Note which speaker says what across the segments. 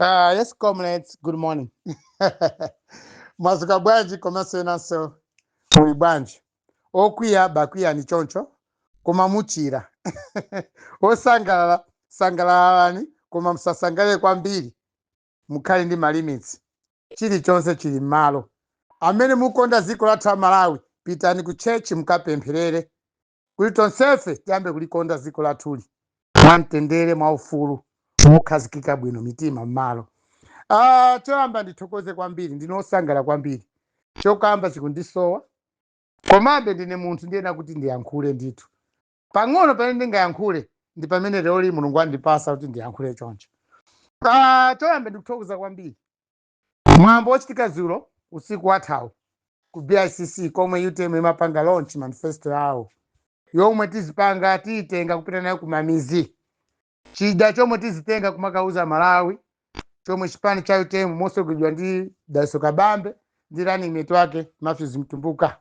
Speaker 1: Yes, comrades, good morning. Mwazuka bwanji komanso enanso muli bwanji? Okwiya bakwiya ni choncho, koma muchira. Osangalala sangalalani, koma musasangalale kwambiri, mukhale ndi ma limits. Chilichonse chili m'malo. Amene mukonda dziko lathu la Malawi, pitani ku church mukapempherere kuti tonsefe tiyambe kulikonda dziko lathuli mwamtendere, mwaufulu, mokhazikika bwino, mitima m'malo. Choyamba ndithokoze kwambiri, ndinosangalala kwambiri. Chokamba chikundisowa, komabe ndine munthu, ndiyena kuti ndiyankhule ndithu pang'ono. Pamene ndingayankhule ndi pamene lero li Mulungu andipasa kuti ndiyankhule choncho. Choyamba ndikuthokoza kwambiri mwambo wochitika dzulo usiku wathawu ku BICC, komwe UTM imapanga launch manifesto yawo yomwe tizipanga, tiyitenga kupita nayo kumamizi, chida chomwe tizitenga kumakauza Malawi, chomwe chipani cha UTM mosogoledwa ndi Dalitso Kabambe ndi running mate wake Matthews Mtumbuka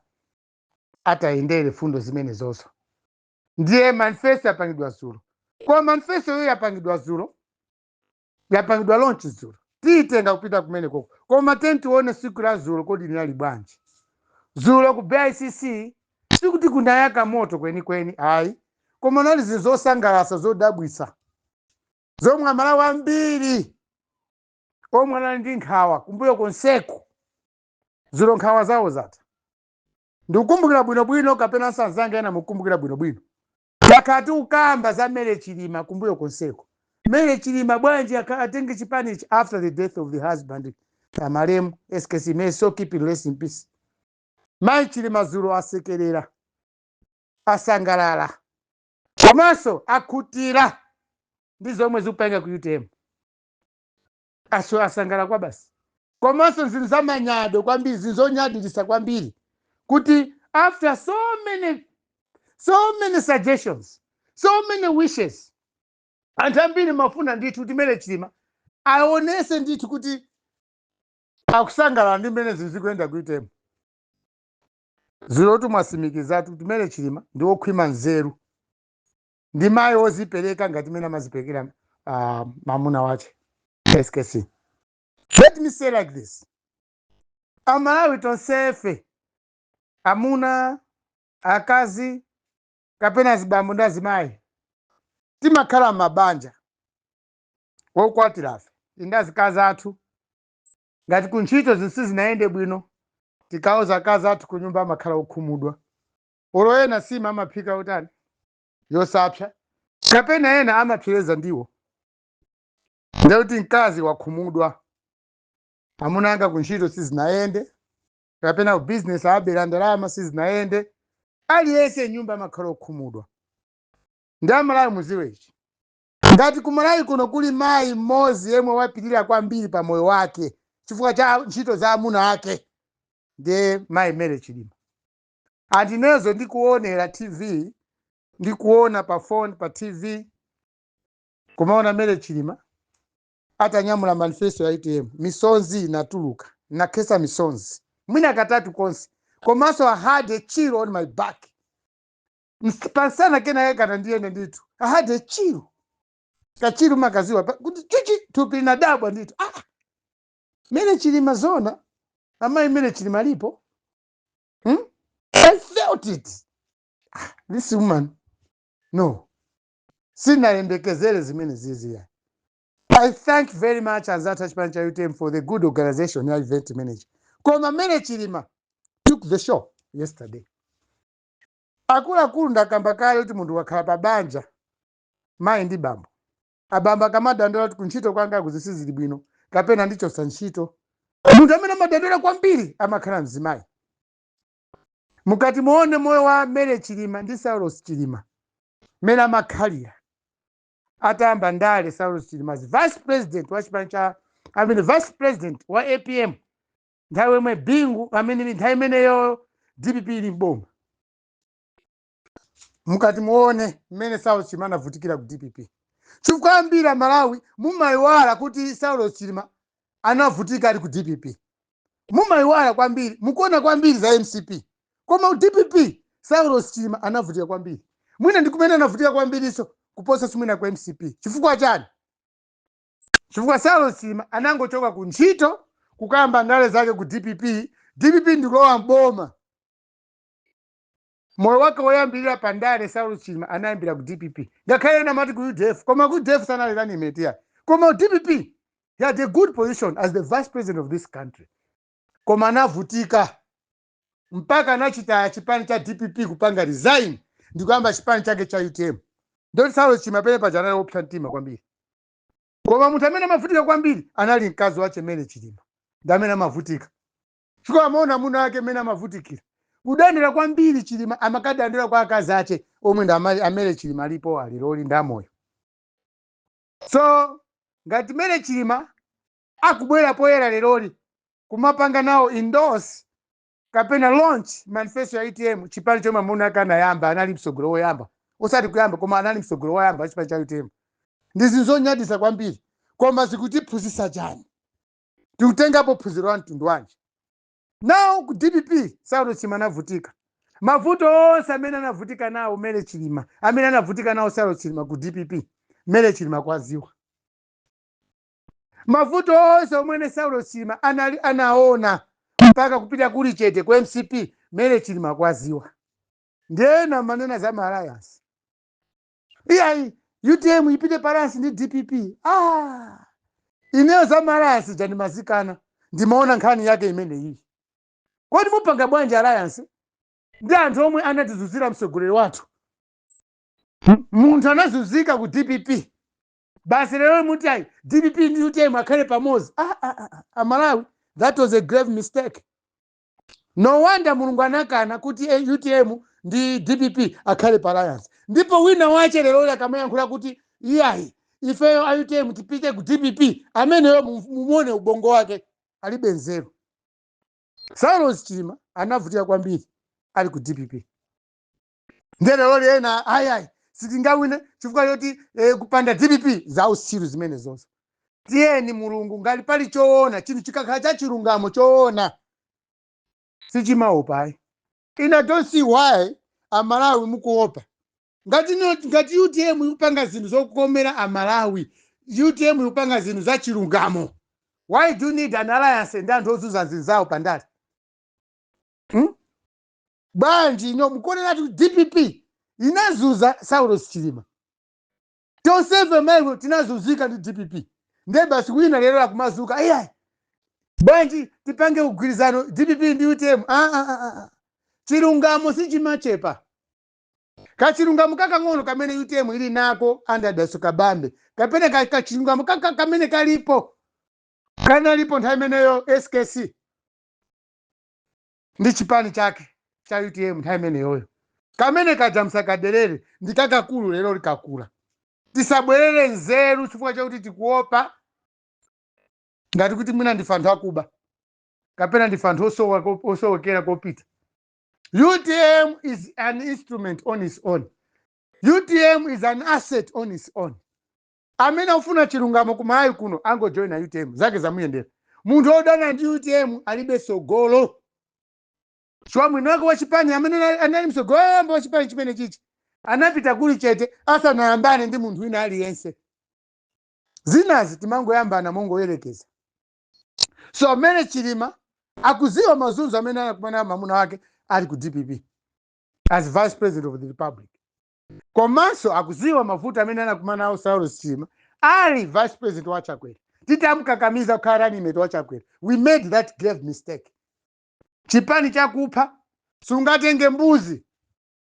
Speaker 1: atayendere fundo zimene zozo. Ndiye manifesto yapangidwa dzulo, koma manifesto iyo yapangidwa dzulo, yapangidwa launch dzulo, tiyitenga kupita kumene koko. Koma teni tione siku la dzulo, kodi linali bwanji dzulo ku BICC? Sikuti kunayaka moto kwenikweni, ayi, koma nali zinthu zosangalatsa, zodabwitsa, zomwe Amalawi ambiri omwe anali ndi nkhawa kumbuyo konseko, dzulo nkhawa zawo zatha. Ndikukumbukira bwinobwino, kapena anzanga ena mukukumbukira bwinobwino, takati ukamba za Mary Chilima kumbuyo konseko. Mary Chilima bwanji atenge chipanichi after the death of the husband, amalemu SKC, may so keep it rest in peace. Mayi Chilima dzulo asekerera, asangalala, komanso akhutira ndi zomwe zikupanga ku UTM. Aso asangalala kwa basi, komanso zinthu zamanyado kwambiri, zinthu zonyadilisa kwambiri, kuti after so many, so many suggestions, so many wishes, anthu ambiri mafuna ndithu kuti Mary Chilima aonese ndithu kuti akusangalala ndi mmene zinthu zikuyenda ku UTM. Dzulo mwasimikizatu kuti Mary Chilima ndi wokhwima nzeru, ndi mayi wozipereka ngati mmene amaziperekera mamuna wache SKC. Let me say like this: Amalawi tonsefe, amuna, akazi, kapena azibambo ndi azimayi, timakhala m'mabanja wokwatirafe ndi azikazi athu. Ngati kuntchito zinthu sizinayende bwino, tikauza akazi athu kunyumba, amakhala okhumudwa. Olo ena sima amaphika utani yosapsa, kapena ena amapsereza ndiwo, ndekuti mkazi wakhumudwa: amuna anga kuntchito sizinayende, kapena ku business abera ndalama, sizinayende. Aliyense nyumba amakhala okhumudwa. Ndi Amalawi muziwe ichi: ngati kumalawi kuno kuli mayi mmodzi yemwe wapirira kwambiri pa moyo wake chifukwa cha ntchito za amuna ake, ndiye mayi Mary Chilima. Andinezo ndikuonera TV, ndikuona pa phone, pa TV, kumaona Mary Chilima atanyamula manifesto ya UTM, misonzi inatuluka, nakhesa misonzi mwina katatu konse. Komanso I had a chill on my back. Pansana kenake kana ndiyende ndithu, I had a chill, ka chill makaziwa kuti chichi thupi linadabwa ndithu. Ah, Mary Chilima zona, amayi Mary Chilima lipo, I felt it. Ah, this woman, no, sinayembekezere zimene ziziya. I thank very much anzathu achipani cha UTM for the good organization ya event manager. Koma Mary Chilima took the show yesterday. Akuluakulu, ndakamba kale kuti munthu wakhala pa banja, mayi ndi bambo, abambo akamadandaula kuti kuntchito kwanga kuzisizili bwino kapena ndichosa ntchito, munthu amene amadandaula kwambiri amakhala mzimayi. Mukati muone moyo wa Mary Chilima ndi Saulos Chilima, mmene amakhalira atayamba ndale Saulos Chilima as vice president wa chipani cha, I mean, vice president wa APM, nthawi yomwe Bingu amene, nthawi imeneyo DPP ili mboma. Mukati muone mmene Saulos Chilima anavutikira ku DPP, chifukwa ambiri Amalawi mumayiwala kuti Saulos Chilima anavutika ali ku DPP. Mumayiwala kwambiri, mukuona kwambiri za MCP, koma ku DPP Saulos Chilima anavutika kwambiri. Mwina ndi kumene anavutika kwambiriso kuposa simwina ku MCP. Chifukwa chani? Chifukwa Saulos Chilima anangochoka ku ntchito kukamba ndale zake ku DPP. DPP ndikulowa mboma. Moyo wake woyambirira pa ndale, Saulos Chilima anayambira ku DPP, ngakhale ena amati ku UDF, koma ku UDF sanali running mate yake. Koma ku DPP he had a good position as the vice president of this country, koma anavutika mpaka anachita chipani cha DPP kupanga resign ndikuyamba chipani chake cha UTM. Ndoti Saulos Chilima pene paja anali wopsa mtima kwambiri, koma munthu amene amavutika kwambiri anali mkazi wache Mary Chilima, ndi amene amavutika chifukwa amaona amuna ake amene amavutikira kudandira kwambiri. Chilima amakadandira kwa akazi ache omwe ndi amene Chilima alipo aliloli ndi amoyo. So ngati Mary Chilima akubwera poyera leroli kumapanga nawo endorse kapena launch manifesto ya UTM, chipani chomwe amuna ake anayamba, anali msogolo woyamba, osati kuyamba koma anali msogolo woyamba wa chipani cha UTM, ndi zinthu zonyadisa kwambiri. Koma zikutiphunzitsa chani? Tikutengapo phunziro la mtundu wanji? Nawo ku DPP Saulos Chilima anavutika. Mavuto onse amene anavutika nawo Mary Chilima, amene anavutika nawo Saulos Chilima ku DPP, Mary Chilima kwaziwa. Mavuto onse omwene Saulos Chilima anali anaona mpaka kupita kuli chete ku MCP, Mary Chilima kwaziwa. Ndiyena manena za ma alliance, iyayi, UTM ipite pa alliance ndi DPP. Ah, ineyo za ma alliance jandimazikana, ndimaona nkhani yake imene iyi. Kodi mupanga bwanji alliance ndi anthu omwe anatizunzira mtsogoleri wathu? Munthu anazunzika ku DPP, basi lero muti ayi, DPP ndi UTM akhale pamodzi. Ah, ah, ah, Amalawi, that was a grave mistake. No wonder Mulungu anakana kuti UTM ndi DPP akhale pa alliance. Ndipo wina wache lero akamayankhula kuti iyayi, ifeyo a UTM tipite ku DPP, ameneyo mumuone ubongo wake, alibe nzeru. Saulos Chilima anavutika kwambiri ali ku DPP. Ndiye lero ena, ayi, sitingawine chifukwa choti kupanda DPP. Zausiru zimene zonse. Tiyeni, Mulungu ngati pali choona, chinthu chikakhala cha chilungamo choona sichimaopa ayi. Ine don't see why Amalawi mukuopa. Ngati ngati UTM ikupanga zinthu zokomera Amalawi, UTM ikupanga zinthu za chilungamo, why do you need an alliance ndi anthu ozunza zinzawo pandale, Bwanji ino mukuoneratu DPP inazunza Saulos Chilima, tonsefe maiko tinazunzika ndi DPP. Ndiye basi wina lero akumazuka, iyayi, bwanji tipange ugwirizano DPP ndi UTM? Ah, ah, ah, ah. Chilungamo sichimachepa. Kachilungamo kakang'ono kamene UTM ili nako under Dalitso Kabambe, kapena kachilungamo kamene kalipo, kanalipo nthawi imeneyo SKC ndi chipani chake cha UTM nthawi imeneyoyo, kamene kaja msakaderere, ndi kakakulu lero likakula. Tisabwerere nzeru chifukwa chakuti tikuopa ngati kuti mwina ndife anthu akuba kapena ndife anthu osowekera kopita. UTM is an instrument on its own. UTM is an asset on its own. Amene akufuna chilungamo kuMalawi kuno angojoyina UTM, zake zamuyendera. Munthu wodana ndi UTM alibe sogolo, chifukwa mwini wake wachipani amene anali msogolo woyamba wa chipani chimene chichi anapita kuli chete asanayambane ndi munthu wina aliyense. Zinazi timangoyambana mongoyerekeza. So amene Chilima akuziwa mazunzo amene anakumana mamuna wake ali ku DPP as vice president of the republic, komanso akuziwa mavuto amene anakumana nawo Saulos Chilima ali vice president wa Chakwera, titamkakamiza kukhala running mate wa Chakwera. We made that grave mistake. Chipani chakupha, sungatenge mbuzi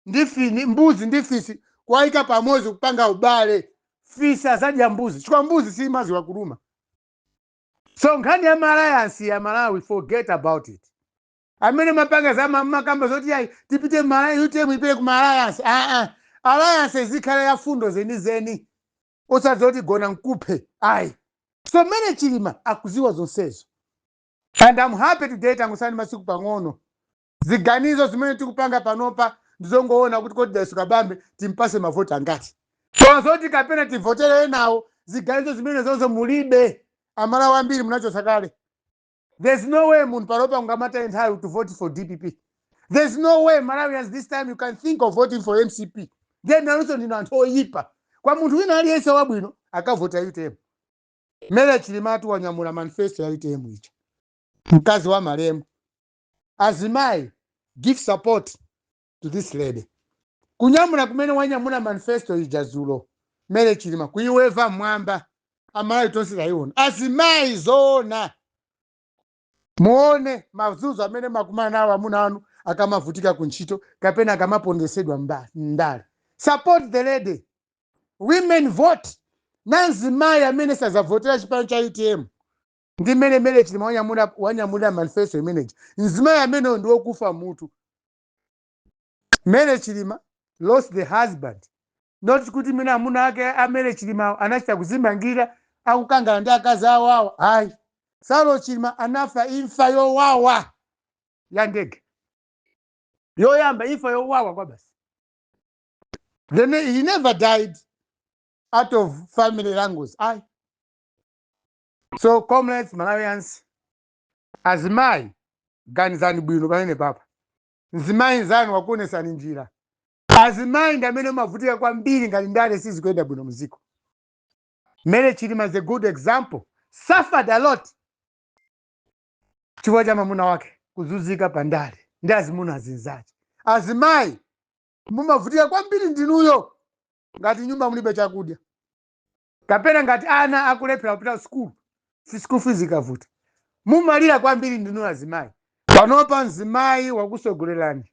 Speaker 1: ndi fini, mbuzi ndi fisi kuwayika pamodzi kupanga ubale. Fisi azadya mbuzi chifukwa mbuzi simaziwa kuluma. So nkhani ya alliance ya Malawi, forget about it. Amene mapanga za makamba zoti ayi, tipite Malawi, UTM ipite ku alliance, ah ah, alliance izikhala ya fundo zenizeni, osati zoti gona nkuphe, ayi. So mmene Chilima akuziwa zonsezo, and I'm happy today tangosani masiku pang'ono, ziganizo zimene tikupanga panopa ndizongoona kuti kodi Dalitso Kabambe timpase mavoti angati, koma zoti kapena tivotere enawo, ziganizo zimene zonso mulibe. Amalawi ambiri munachosa kale. There's no way munthu panopa ungamataye nthawi to vote for DPP. There's no way, Malawians, this time you can think of voting for MCP. Then nanunso ndinu anthu oyipa. Kwa munthu wina aliyense wabwino akavota UTM. Mary Chilimatu wanyamula manifesto ya UTM icha, mkazi wa malemu. Azimayi, give support to this lady. Kunyamula kumene wanyamula manifesto ija zulo Mary Chilima, kuiweva mwamba, Amalawi tonse tayiona. Azimayi, zoona muone mazunzo amene makumana nawo amuna anu akamavutika kuntchito kapena akamapondesedwa ndale. Support the lady. Women vote. Nanzimayi amene sazavotera chipani cha UTM ndi mmene Mary Chilima wanyamulira manifesto imeneji, mzimayi ameneyo ndi wokufa mutu. Mary Chilima lost the husband, not kuti mwina amuna ake a Mary Chilima anachita kuzimangira akukangana ndi akazi awo awo, hayi. Saulos Chilima anafa imfa yowawa ya ndege yoyamba, imfa yowawa kwa basi. Then he never died out of family language, ayi. So comrades, Malawians, azimayi, ganizani bwino pamene papa. Mzimayi nzanu wakuonesani njira. Azimayi ndi amene mavutika kwambiri ngati ndale sizikuyenda bwino muziko. Mary Chilima is a good example, suffered a lot chifukwa cha mwamuna wake kuzunzika pandale ndi azimuna azinzake. Azimayi mumavutika kwambiri ndinuyo ngati nyumba mulibe chakudya kapena ngati ana akulephera kupita school, school fees ikavuta, mumalira kwambiri ndinuyo azimayi. Panopa mzimayi wakusogolerani,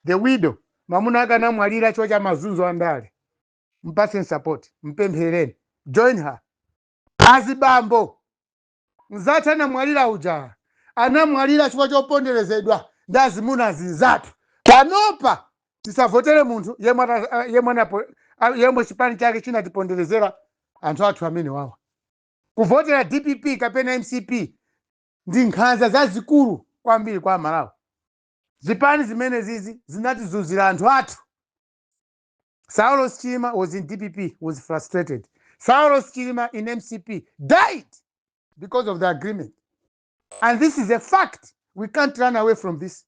Speaker 1: the widow, mwamuna ake anamwalira chifukwa cha mazunzo a ndale, mpaseni support, mpempherereni, join her. Azibambo, mzathu anamwalira uja anamwalira chifukwa choponderezedwa ndi azimuna azinzathu. Panopa tisavotere munthu yemwe chipani chake chinatiponderezera anthu athu amene wawa. Kuvotera DPP kapena MCP ndi nkhanza zazikulu kwambiri kwa Malawi. Zipani zimene zizi zinatizunzira anthu athu. Saulos Chilima was in DPP, was frustrated. Saulos Chilima in MCP died because of the agreement, and this is a fact. We can't run away from this.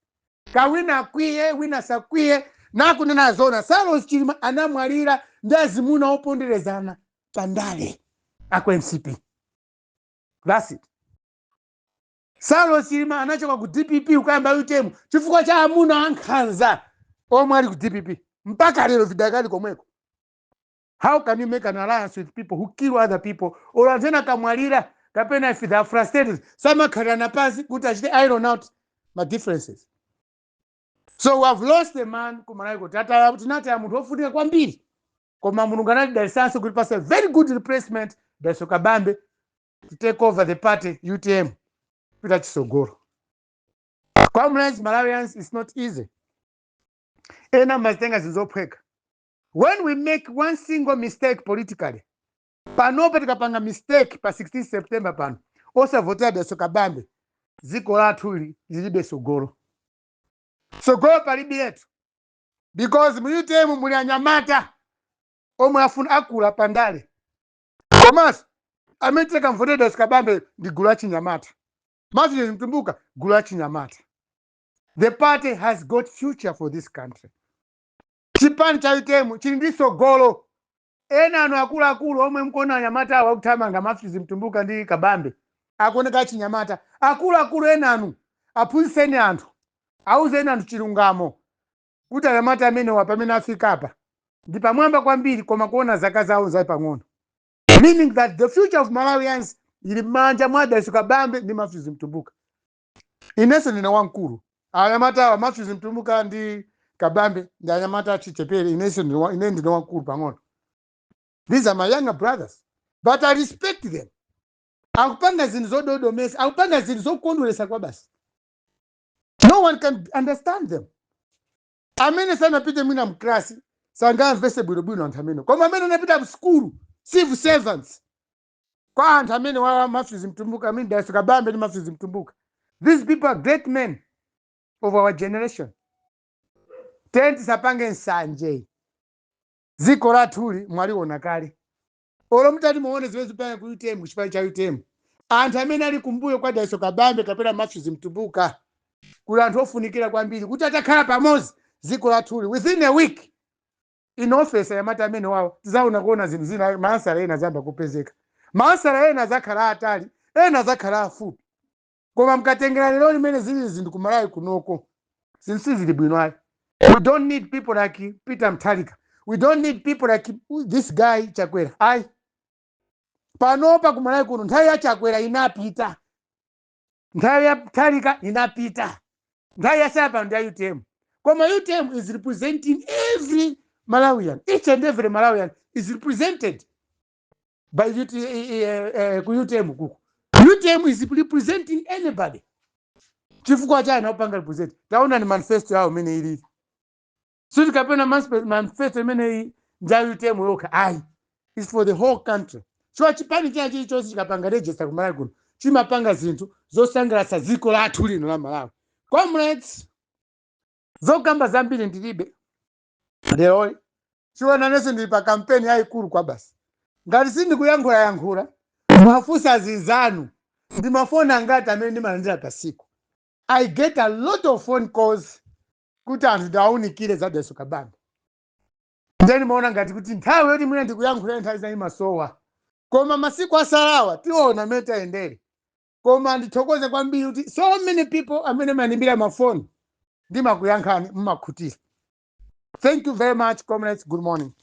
Speaker 1: Kawina akwiye, wina sakwiye, nakunena zona, Saulos Chilima anamwalira ndi azimuna oponderezana pandale ako MCP. That's it. Saulos Chilima anachoka ku DPP kukayamba UTM chifukwa cha amuna ankhanza omwe ali ku DPP mpaka lero vidakali komweko. How can you make an alliance with people who kill other people, or anthu ena akamwalira kapena if they are frustrated samakhalirana pansi kuti achite iron out ma differences? So we have lost a man kuMalawi kuti tinataya munthu wofunika kwambiri, koma Mulungu anatidalisanso kuti pasa very good replacement, Dalitso Kabambe, to take over the party UTM kupita chisogolo. Comrades, Malawians, it's not easy. Ena mazitenga zinthu zophweka. When we make one single mistake politically, panopa tikapanga mistake pa 16 September pano osavotera Dalitso Kabambe, dziko lathu lilibe sogolo. Sogolo palibiletu, because mu UTM muli anyamata omwe afuna akula pandale, komanso amene tikamvotera Dalitso Kabambe ndi gulu la chinyamata. Matthews Mtumbuka, gulu la chinyamata. The party has got future for this country. Chipani cha UTM chili ndi sogolo. Ena anu akuluakulu omwe mkuona anyamata awo akuthamanga, Matthews Mtumbuka ndi Kabambe, akuoneka achinyamata. Akuluakulu ena anu, aphunzitseni anthu, auzeni anthu chilungamo kuti anyamata amenewa pamene afika apa ndi pamwamba kwambiri, koma kuona zaka zawo zali pang'ono, meaning that the future of Malawians ili m'manja mwa Dalitso Kabambe ndi Matthews Mtumbuka. Inenso ndine wamkulu. Anyamata awa, Matthews Mtumbuka ndi Kabambe, ndi anyamata achichepere. Inenso ine ndine wamkulu pang'ono. These are my younger brothers, but I respect them. Akupanga zinthu zododomesa, akupanga zinthu zokondweresa kwa basi. No one can understand them. Amene sanapite mwina mklasi sangamvese bwinobwino anthu amene, koma amene anapita msukulu, civil servants, kwa anthu amene wa Matthews Mtumbuka, amene Dalitso Kabambe ndi Matthews Mtumbuka, these people are great men of our generation. Tiyeni tisapange nsanje. Dziko lathuli mwaliona kale. Olo mutati muone zimene zipanga ku UTM, kuchipani cha UTM, anthu amene ali kumbuyo kwa Dalitso Kabambe kapena Matthews Mtumbuka, kuli anthu ofunikira kwambiri kuti atakhala pamodzi, dziko lathuli within a week in office, anyamata amene wawo tizaona kuona zinthu zina, maansala ena zamba kupezeka. Maulcera ena azakhala atali, ena azakhala afupi, koma mkatengera lero limene zili zinthu kuMalawi kunoko, zinthu sizili bwino ayi. We don't need people like Peter Mutharika. We don't need people like this guy Chakwera ayi. Panopa kuMalawi kuno nthawi ya Chakwera inapita, nthawi ya Mutharika inapita, nthawi ya sapa ndi ya UTM. Koma UTM is representing every Malawian. Each and every Malawian is represented by UT, ku UTM kuku. UTM is representing anybody. Chifukwa chani akupanga represent? Taona ni manifesto yawo imene ilili. Sikuti kapena manifesto imeneyi nja UTM yokha ayi, is for the whole country. Chifukwa chipani china chilichonse chikapanga register kuMalawi kuno chimapanga zinthu zosangalatsa dziko lathu lino la Malawi. Comrades, zokamba zambiri ndilibe leroli. Chionanenso ndili pa kampeni yayikulu kwa basi. Ngati sindikuyankhula yankhula, mwafunsa azinzanu ndi mafoni angati amene ndimalandira pasiku. I get a lot of phone calls kuti anthu ndiawunikire za Dalitso Kabambe. Then maona ngati kuti nthawi yoti mwina ndikuyankhula nthawi zina imasowa, koma masiku asalawa tiona amene tayendere. Koma ndithokoze kwambiri kuti so many people amene mandimbira mafoni, ndimakuyankhani, mmakhutira. Thank you very much, comrades. Good morning.